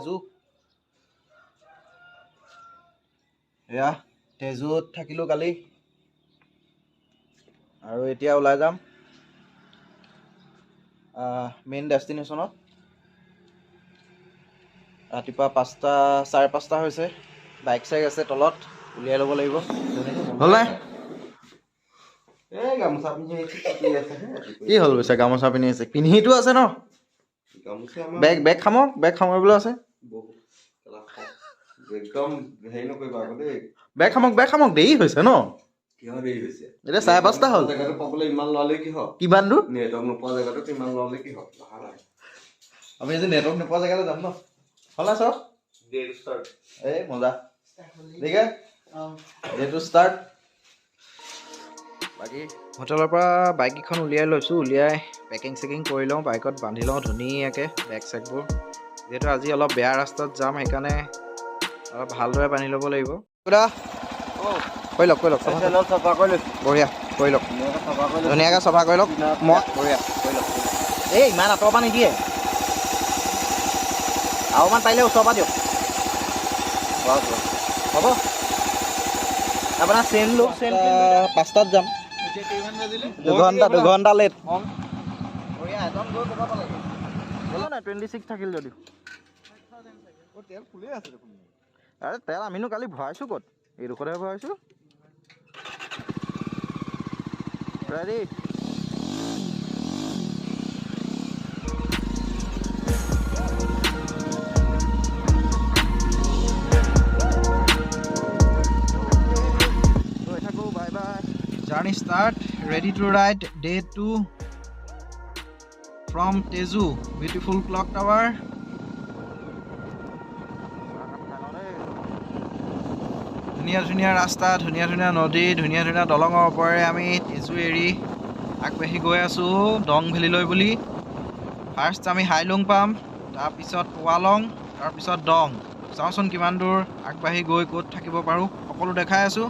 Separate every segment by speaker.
Speaker 1: তেজু। এয়া তেজুত থাকিলোঁ কালি আৰু এতিয়া ওলাই যাম মেইন ডেষ্টিনেশ্যনত। ৰাতিপুৱা 5টা 5:30 হৈছে। বাইক চাইক আছে তলত, উলিয়াই ল'ব লাগিব। হ'ল নাই?
Speaker 2: এই গামোচা পিন্ধি আহিছে, কি আছে হে ৰাতিপুৱা?
Speaker 1: কি হ'ল পিছে? গামোচা পিন্ধি আছে, পিন্ধিতো আছে ন?
Speaker 2: গামোচা আমাৰ
Speaker 1: বেগ খামক, বেগ সামৰিবলৈ আছে।
Speaker 2: বহুত একদম হেৰি নকৰিবা আকৌ দেই।
Speaker 1: বেগ খামক, বেগ খামক, দেৰি হৈছে ন?
Speaker 2: কিয় দেৰি হৈছে?
Speaker 1: এতিয়া 5:30 হ'ল।
Speaker 2: জেগাটো পাবলৈ ইমান লৰালৰি কিহৰ?
Speaker 1: কিমান দূৰ?
Speaker 2: নেটৱৰ্ক নোপোৱা জেগাটোত ইমান লৰালৰি কিহৰ? অহা নাই।
Speaker 1: আমি আজি নেটৱৰ্ক নোপোৱা জেগালৈ যাম ন? হ'ল নাই চব?
Speaker 2: ষ্টাৰ্ট।
Speaker 1: এই মজা, ঠিক আছে, ডে টু ষ্টাৰ্ট। বাকী হোটেলৰ পৰা বাইককেইখন উলিয়াই লৈছোঁ, উলিয়াই পেকিং চেকিং কৰি লওঁ, বাইকত বান্ধি লওঁ ধুনীয়াকৈ বেগ চেগবোৰ। যিহেতু আজি অলপ বেয়া ৰাস্তাত যাম, সেইকাৰণে অলপ ভালদৰে বান্ধি ল'ব লাগিব। দাদা, কৰি লওক, কৰি লওক, চাফা কৰি লওক।
Speaker 2: চাফা কৰি লৈছোঁ।
Speaker 1: বঢ়িয়া, কৰি লওক।
Speaker 2: ধুনীয়াকৈ চাফা কৰি লৈছোঁ।
Speaker 1: ধুনীয়াকৈ চাফা কৰি লওক। মই
Speaker 2: বঢ়িয়া, কৰি লওক।
Speaker 1: এই ইমান আঁতৰৰ পৰা নিদিয়ে, আৰু অকণমান পাৰিলে ওচৰৰ পৰা দিয়ক।
Speaker 2: Bus bus.
Speaker 1: হ'ব, আপোনাৰ চেইন লুক চেইন 5টাত যাম। 2 ঘণ্টা লেট। বঢ়িয়া, এজন গৈ ক'ব পালেগে নাই। 26 থাকিল যদিও।
Speaker 2: তেল ফুলেই আছে দেখোন।
Speaker 1: আৰে তেল আমিনো কালি ভৰাইছোঁ ক'ত? এইডোখৰতহে ভৰাইছোঁ। ৰেডি। গৈ থাকোঁ, bye bye. Journey start, ready to ride, day 2 from Tezu, beautiful clock tower. ধুনীয়া ধুনীয়া ৰাস্তা, ধুনীয়া ধুনীয়া নদী, ধুনীয়া ধুনীয়া দলঙৰ ওপৰেৰে আমি তেজু এৰি আগবাঢ়ি গৈ আছোঁ দং ভেলীলৈ বুলি। ফাৰ্ষ্ট আমি হাইলুং পাম, তাৰপিছত পোৱালং, তাৰপিছত দং। চাওঁচোন কিমান দূৰ আগবাঢ়ি গৈ ক'ত থাকিব পাৰোঁ, সকলো দেখাই আছোঁ।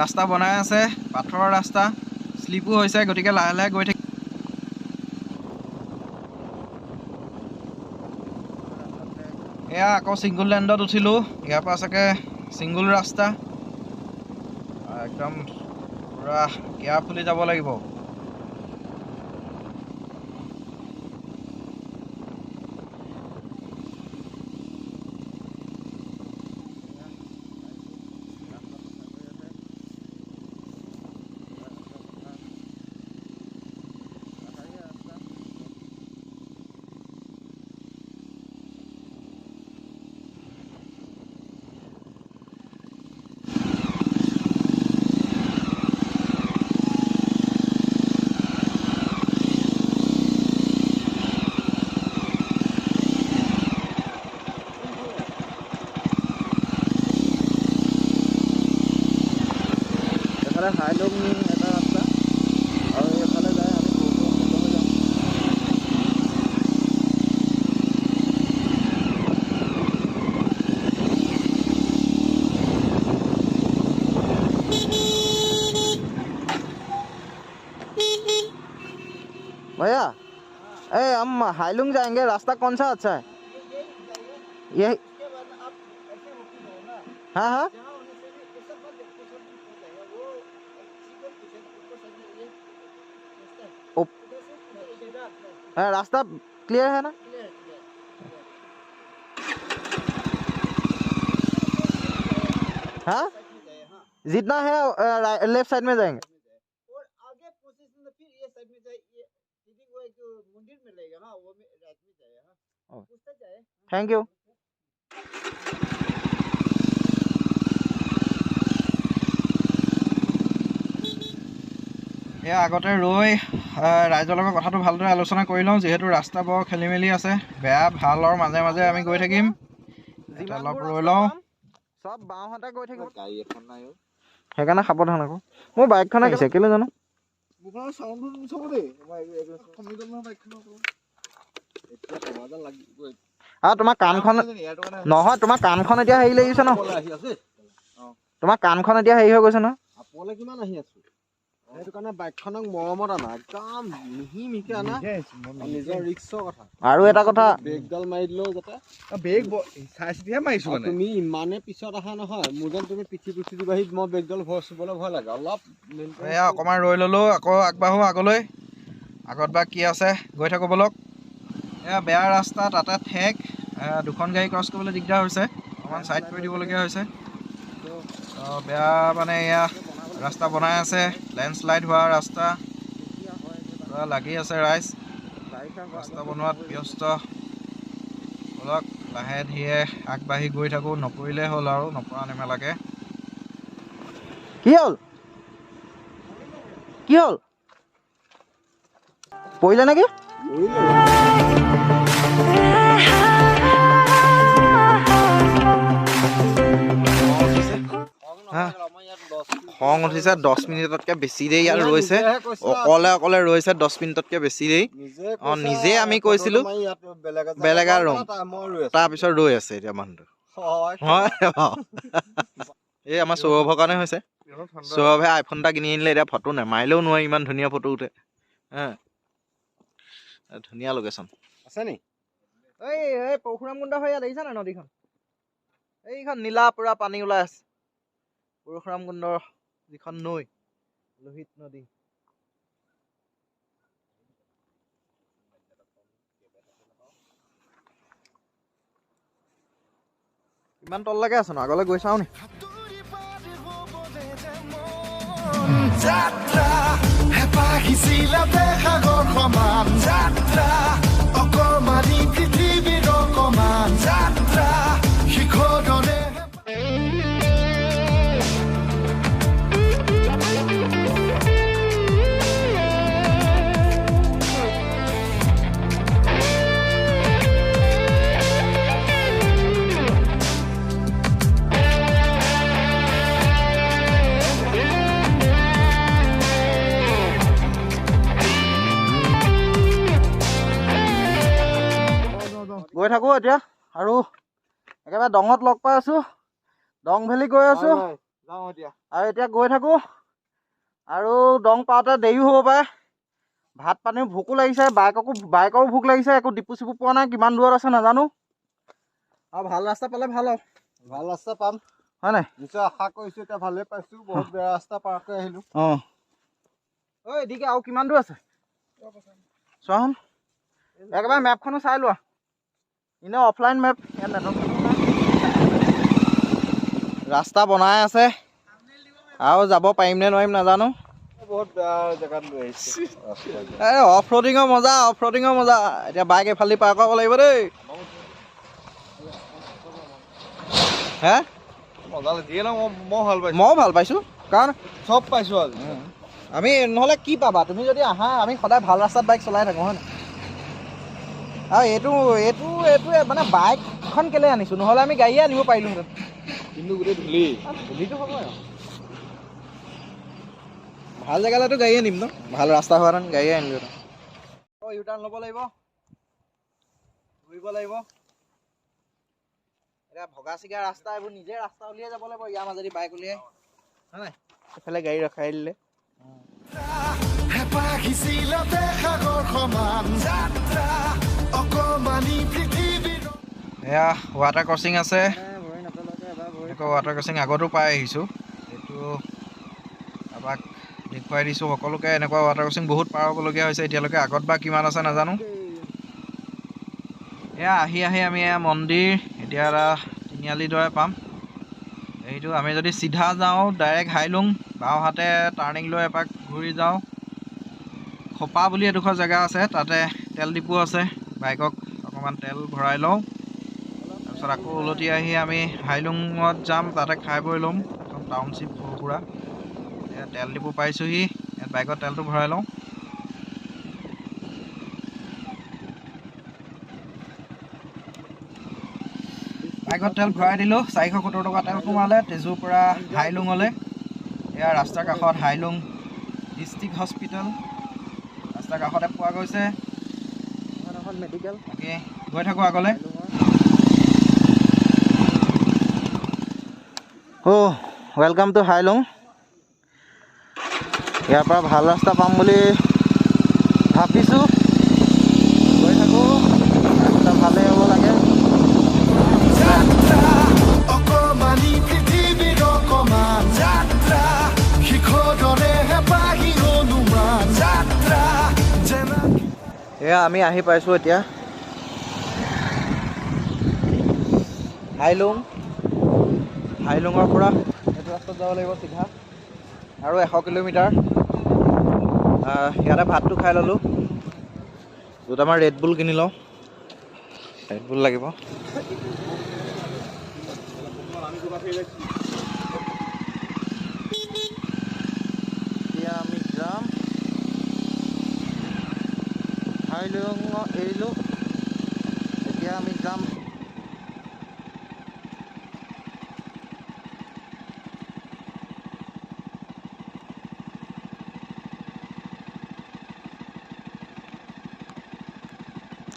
Speaker 1: ৰাস্তা বনাই আছে, পাথৰৰ ৰাস্তা, শ্লিপো হৈছে, গতিকে লাহে লাহে গৈ থাকিব। এয়া আকৌ ছিংগুল লেণ্ডত উঠিলোঁ। ইয়াৰ পৰা চাগে ছিংগুল ৰাস্তা, একদম পূৰা কেয়াৰফুলি যাব লাগিব। এইফালে হাইলুং এটা ৰাস্তা আৰু এইফালে যায় আমি সৰু হৈ যাম। भैया, ए हम हाईलुंग जाएंगे, रास्ता कौन सा अच्छा है? यही। हाँ, हाँ, रास्ता क्लियर है ना? हाँ, जितना है लेफ्ट साइड में जाएंगे।
Speaker 3: और आगे प्रोसेस में फिर ये साइड में जाए, ये दीदी, वो एक मंदिर मिलेगा। हाँ, वो में राइट में जाए। हाँ, पूछता जाए।
Speaker 1: Thank you. এয়া আগতে ৰৈ ৰাইজৰ লগত কথাটো ভালদৰে আলোচনা কৰি লওঁ, যিহেতু ৰাস্তা বৰ খেলি মেলি আছে, বেয়া ভালৰ মাজে মাজে আমি গৈ থাকিম। ইয়াতে অলপ ৰৈ লওঁ। চব বাওঁহাতে গৈ থাকিব।
Speaker 2: গাড়ী এখন নাই অ'।
Speaker 1: সেইকাৰণে সাৱধান আকৌ। মোৰ বাইকখন আহিছে কেলৈ জানো।
Speaker 3: মোৰখনৰ চাউণ্ডটো নুচাব দেই, মই কমি গ'ল নহয় বাইকখনৰ।
Speaker 2: এতিয়া কবা যেন লাগিবই।
Speaker 1: আৰু তোমাৰ কাণখন
Speaker 2: ইয়াৰটো কাৰণে
Speaker 1: নহয়, তোমাৰ কাণখন এতিয়া হেৰি লাগিছে ন?
Speaker 2: আহি আছে।
Speaker 1: তোমাৰ কাণখন এতিয়া হেৰি হৈ গৈছে ন?
Speaker 4: ওপৰলৈ কিমান আহি আছো। সেইটো কাৰণে বাইকখনক মৰমত আনা, একদম মিহি মিহিকে আনা, নিজৰ ৰিক্সৰ কথা।
Speaker 1: আৰু এটা কথা,
Speaker 4: ব্ৰেকডাল মাৰি দিলেও যাতে
Speaker 5: ব্ৰেক চাই চিতিহে মাৰিছো মানে।
Speaker 4: তুমি ইমানে পিছত অহা নহয়, মোৰ যেন তুমি পিঠি পিঠি দিবাহি, মই ব্ৰেকডাল চুবলৈ ভয় লাগে অলপ।
Speaker 1: এয়া অকণমান ৰৈ ল'লোঁ, আকৌ আগবাঢ়ো আগলৈ। আগত বা কি আছে গৈ থাকোঁ ব'লক। এয়া বেয়া ৰাস্তা, তাতে ঠেক, দুখন গাড়ী ক্ৰছ কৰিবলৈ দিগদাৰ হৈছে, অকণমান ছাইড কৰি দিবলগীয়া হৈছে। বেয়া মানে এয়া ৰাস্তা বনাই আছে, লেণ্ডশ্লাইড হোৱা ৰাস্তা, পূৰা লাগি আছে ৰাইজ, ৰাস্তা বনোৱাত ব্যস্ত। ব'লক লাহে ধীৰে আগবাঢ়ি গৈ থাকোঁ, নপৰিলেই হ'ল আৰু, নপৰা নেমেলাকে। কি হ'ল, কি হ'ল, পৰিলে নেকি? খং উঠিছে, 10 মিনিটতকৈ বেছি দেৰি ইয়াত ৰৈছে, অকলে অকলে ৰৈছে 10 মিনিটতকৈ বেছি দেৰি। অঁ, নিজে আমি কৈছিলোঁ বেলেগ ৰম, তাৰপিছত ৰৈ আছে এতিয়া মানুহটো। হয়, এই আমাৰ সৌৰভৰ কাৰণে হৈছে। সৌৰভে আইফোন এটা কিনি আনিলে, এতিয়া ফটো নেমাৰিলেও নোৱাৰি, ইমান ধুনীয়া ফটো উঠে। হা, ধুনীয়া লোকেশ্যন
Speaker 4: আছে নি?
Speaker 1: এই এই পৰশুৰাম কুণ্ড হৈ ইয়াত দেখিছা নাই নদীখন? এইখন নীলা পুৰা পানী ওলাই আছে, পৰশুৰাম কুণ্ডৰ যিখন নৈ, লোহিত নদী। ইমান তললৈকে আছে ন, আগলৈ গৈ চাওঁ নি? গৈ থাকোঁ এতিয়া আৰু একেবাৰে দঙত লগ পাই আছোঁ, দং ভেলী গৈ আছোঁ আৰু এতিয়া গৈ থাকোঁ। আৰু দং পাওঁতে দেৰিও হ'ব পাৰে, ভাত পানীও ভোকো লাগিছে, বাইকৰো ভোক লাগিছে, একো ডিপু চিপু পোৱা নাই, কিমান দূৰত আছে নাজানো। আৰু ভাল ৰাস্তা পালে ভাল আৰু,
Speaker 4: ভাল ৰাস্তা পাম
Speaker 1: হয় নাই?
Speaker 4: নিশ্চয় আশা কৰিছোঁ, এতিয়া ভালেই পাইছোঁ, বহুত বেয়া ৰাস্তা পাৰ কৰি আহিলোঁ।
Speaker 1: অঁ, ঐ এদিকে আৰু কিমান দূৰ আছে চোৱাচোন, একেবাৰে মেপখনো চাই লোৱা, এনেই অফলাইন মেপ, ইয়াত নেটৱৰ্ক নাই। ৰাস্তা বনাই আছে আৰু যাব পাৰিম নে নোৱাৰিম নাজানো।
Speaker 4: বহুত বেয়া জেগাত লৈ আহিছে।
Speaker 1: এই অফ ৰোডিঙৰ মজা, অফ ৰোডিঙৰ মজা। এতিয়া বাইক এইফালেদি পাৰ কৰাব লাগিব দেই। হে ময়ো ভাল পাইছোঁ, কাৰণ
Speaker 5: চব পাইছোঁ আজি
Speaker 1: আমি, নহ'লে কি পাবা তুমি যদি আহা, আমি সদায় ভাল ৰাস্তাত বাইক চলাই থাকোঁ হয় নাই? আৰু এইটো এইটো এইটোৱে মানে বাইকখন কেলৈ আনিছোঁ, নহ'লে আমি গাড়ীয়ে আনিব পাৰিলোহেঁতেন।
Speaker 5: কিন্তু গোটেই ধূলি
Speaker 1: ধূলিটো হ'ব আৰু, ভাল জেগালৈতো গাড়ী আনিম ন, ভাল ৰাস্তা হোৱাহেঁতেন গাড়ীয়ে আনিলোহেঁতেন। অঁ, ইউ টাৰ্ণ ল'ব লাগিব, ঘূৰিব লাগিব। এতিয়া ভগা চিগা ৰাস্তা, এইবোৰ নিজে ৰাস্তা উলিয়াই যাব লাগিব, ইয়াৰ মাজেদি বাইক উলিয়াই হয় নাই?
Speaker 5: এইফালে গাড়ী ৰখাই দিলে।
Speaker 1: এয়া ৱাটাৰ ক্ৰচিং আছে, এনেকুৱা ৱাটাৰ ক্ৰচিং আগতো পাই আহিছোঁ, এইটো কাৰোবাক দেখুৱাই দিছোঁ সকলোকে। এনেকুৱা ৱাটাৰ ক্ৰচিং বহুত পাৰ হ'বলগীয়া হৈছে এতিয়ালৈকে, আগত বা কিমান আছে নাজানো। এয়া আহি আহি আমি এয়া মন্দিৰ এতিয়া এটা তিনিআলিৰ দৰে পাম। এইটো আমি যদি চিধা যাওঁ ডাইৰেক্ট হাইলুং, বাওঁহাতে টাৰ্ণিং লৈ এপাক ঘূৰি যাওঁ, খোপা বুলি এডোখৰ জেগা আছে, তাতে তেল ডিপু আছে, বাইকক অকণমান তেল ভৰাই লওঁ, তাৰপিছত আকৌ উলটি আহি আমি হাইলুঙত যাম, তাতে খাই বৈ ল'ম। এখন টাউনশ্বিপ সৰু সুৰা। এতিয়া তেল ডিপু পাইছোঁহি, ইয়াত বাইকত তেলটো ভৰাই লওঁ। বাইকত তেল ভৰাই দিলোঁ, 470 টকা তেল সোমালে তেজুৰ পৰা হাইলুঙলৈ। এয়া ৰাস্তাৰ কাষত হাইলুং ডিষ্ট্ৰিক্ট হস্পিটেল, ৰাস্তাৰ কাষতে পোৱা গৈছে।
Speaker 4: মেডিকেল।
Speaker 1: বাকী গৈ থাকোঁ আগলৈ। অ' welcome to Hailung. ইয়াৰ পৰা ভাল ৰাস্তা পাম বুলি ভাবিছোঁ। গৈ থাকোঁ, ৰাস্তা ভালেই হ'ব লাগে। এয়া আমি আহি পাইছোঁ এতিয়া হাইলুং। হাইলুঙৰ পৰা এইটো ৰাস্তাত যাব লাগিব চিধা আৰু 100 কিলোমিটাৰ। ইয়াতে ভাতটো খাই ল'লোঁ, দুটামান ৰেডবুল কিনি লওঁ, ৰেডবুল লাগিব। এতিয়া আমি যাম হাইলুং এৰিলোঁ, এতিয়া আমি যাম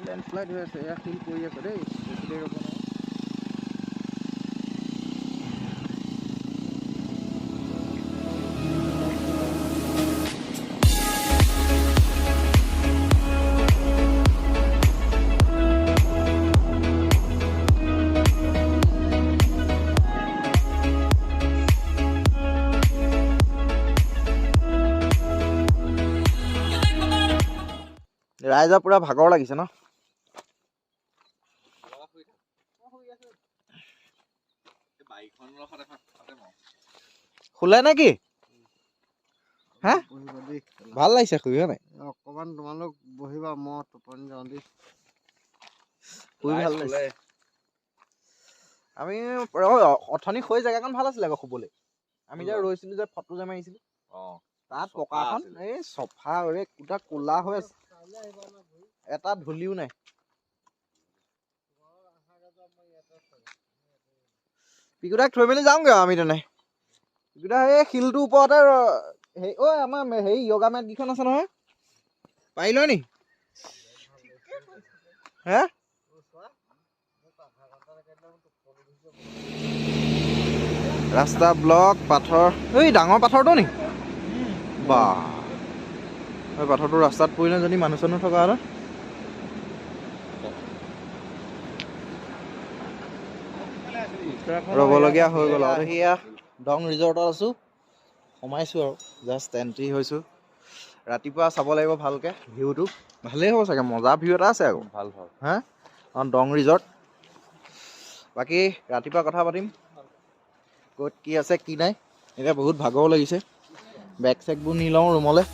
Speaker 1: লেণ্ডশ্লাইড হৈ আছে, এয়া শিল পৰি আছে দেই, বেছি দেৰি ৰ'ব নোৱাৰোঁ। ৰাইজৰ পুৰা ভাগৰ লাগিছে ন? শুলে নেকি? হা, ভাল লাগিছে শুই হয় নাই?
Speaker 4: অকণমান তোমালোক বহিবা, মই টোপনি যাওঁ দেই।
Speaker 1: শুই ভাল লাগিছে। আমি অথনি শুই জেগাকণ ভাল আছিলে আকৌ শুবলৈ। আমি যে ৰৈছিলো যে ফটো যে মাৰিছিলো তাত পকাখন এই চফা গোটা ক'লা হৈ আছে, এটা ধূলিও নাই। পিকুদাক থৈ মেলি যাওঁগৈ আৰু আমি তেনে। পিকুদা এই শিলটোৰ ওপৰতে হেৰি ঐ আমাৰ হেৰি য়োগা মেট কেইখন আছে নহয়, পাৰি লয় নি? হে, ৰাস্তা ব্লক, পাথৰ, এই ডাঙৰ পাথৰটো নি? বা, এই পাথৰটো ৰাস্তাত পৰিলে যদি মানুহ চানুহ থকা হ'লে। ৰ'বলগীয়া হৈ গ'ল আৰু। সেয়া দং ৰিজৰ্টত আছোঁ, সোমাইছোঁ আৰু জাষ্ট এণ্ট্ৰি হৈছোঁ। ৰাতিপুৱা চাব লাগিব ভালকৈ ভিউটো, ভালেই হ'ব চাগে, মজা ভিউ এটা আছে আকৌ।
Speaker 2: ভাল ভাল।
Speaker 1: হা, অঁ, দং ৰিজৰ্ট। বাকী ৰাতিপুৱা কথা পাতিম ক'ত কি আছে কি নাই। এতিয়া বহুত ভাগৰো লাগিছে, বেগ চেগবোৰ নি লওঁ ৰুমলৈ।